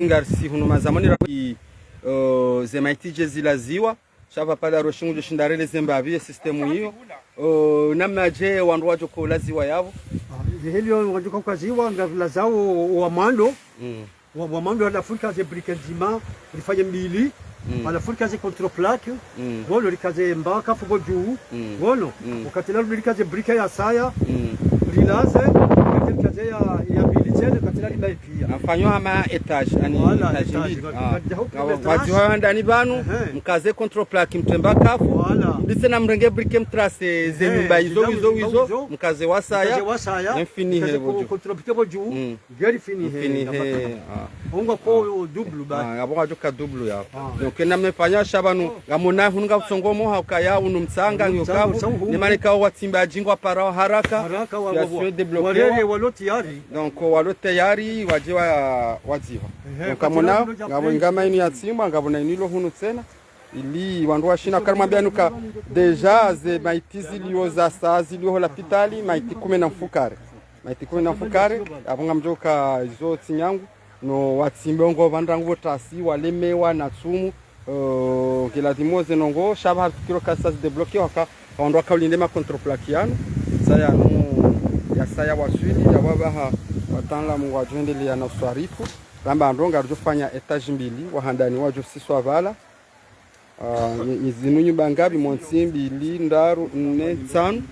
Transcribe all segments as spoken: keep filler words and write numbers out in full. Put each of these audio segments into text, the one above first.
Ngarisi hunu mazamani ra-, i, eh, ze maiti dje zilaziwa. Sha pvapvo la roshi ngudjo shinda rele ze mbapvi ye système iyo. Eh, namnadje wandru wadjo kolaziwa yapvo. Ah, ze heli yo wadjo kolaziwa, ngarilazao wa mwando. Mm. Wa, wa mwando halafu rikaze brique ndzima, rifanye mbili. Mm. Halafu rikaze contre-plaque. Mm. Ngono rikaze mbaka fuko dju. Mm. Ngono. Mm. Wakati la rikaze brique ya saya. Mm. Rilaze, rikaze ya, ya mbili tsena, wakati la ribaye pia. Afanywa hama étage, ani voilà, étage étage, mbili. Wa-, ah, wa-, wa-, wadziwa handani pvanu, ehe, mkaze contre-plaque, mtremba kafu. Voilà. Ndise na mrenge brique mtrase ze nyumba izo, izo, izo, mkaze wa saya. Mkaze wa saya. Infini mkaze hele ko-, bojo. Contre-plaque bojo. Mm. Ngeri fini he, infini he, ah. Ongo ko double ba. Ah, abo ngajo ka double ya. Ah. Donc, na mefanya sha pvanu, ngamona hunu ngapvo tsongomoha ukaya unu mtsanga, unu mtsanga, ngiyo kavu. Mtsanga hunu. Ni mane ka watsimba djingo para haraka. Haraka wa, wa, wa. Situation débloqué. Walele walo tayari. Donc, walo tayari, wadje wa, wadziwa. Ehe, donc, ngamona, ngapvo ngama inu ya tsimba, ngapvo na inu ilo hunu tsena. Ili wandru washina, karimwambia nuka, déjà, ze maiti zilio za sa, zilio ho lapitali, maiti kume na mfukare. Maiti kume na mfukare, apvo ngamdjoka izo tsi nyangu, no watsimbe ongo pvandrangu pvo tasi, walemewa na tsumu, eh, ngiladhimu ze nongo, sha pvaha ritsukiro ka sa zi débloqué, waka, wandru waka ulinde ma contre-plaque yanu, saya nu, ya saya waswili, ya wapvaha, wataalamu ngwadjo endelea na uswarifu, ramba ndo ngaridjo fanya étage mbili, wa handani wadjo siswa pvala, ah, ni, ni zinu nyumba ngapvi, montsi, mbili, ndraru, nne, ntsanu.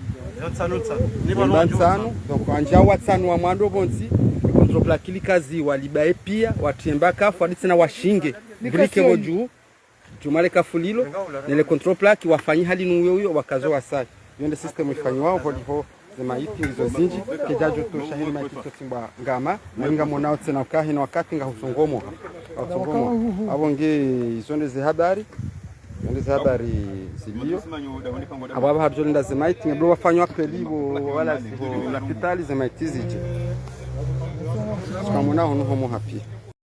Ntsanu, ntsanu. Nyumba ntsanu. Donc, wandja watsanu wa mwando pvontsi, contre-plaque likaziwa, libaye pia, watremba kafu, adi tsena washinge. Brique pvo dju, djumale kafu lilo, nele contre-plaque, wafanyi hali nu uyo uyo, wakazo wasaya. Iyo nde système ifanyiwao, pvo liho ze maiti ngizo zindji, kedjadjo tosha heli maiti tsotsimbwa ngama, na ngamwonao tsena uka heni wakati ngahusongomoha. Ngahusongomoha. Apvo nge izo nde ze habari, izo nde ze habari zilio. Apvo apvaha ridjo linda ze maiti, ngapvo wafanywa kweli pvo wala zipvo lapitali ze maiti zidje. Tsukamwona hunu homo hapvi.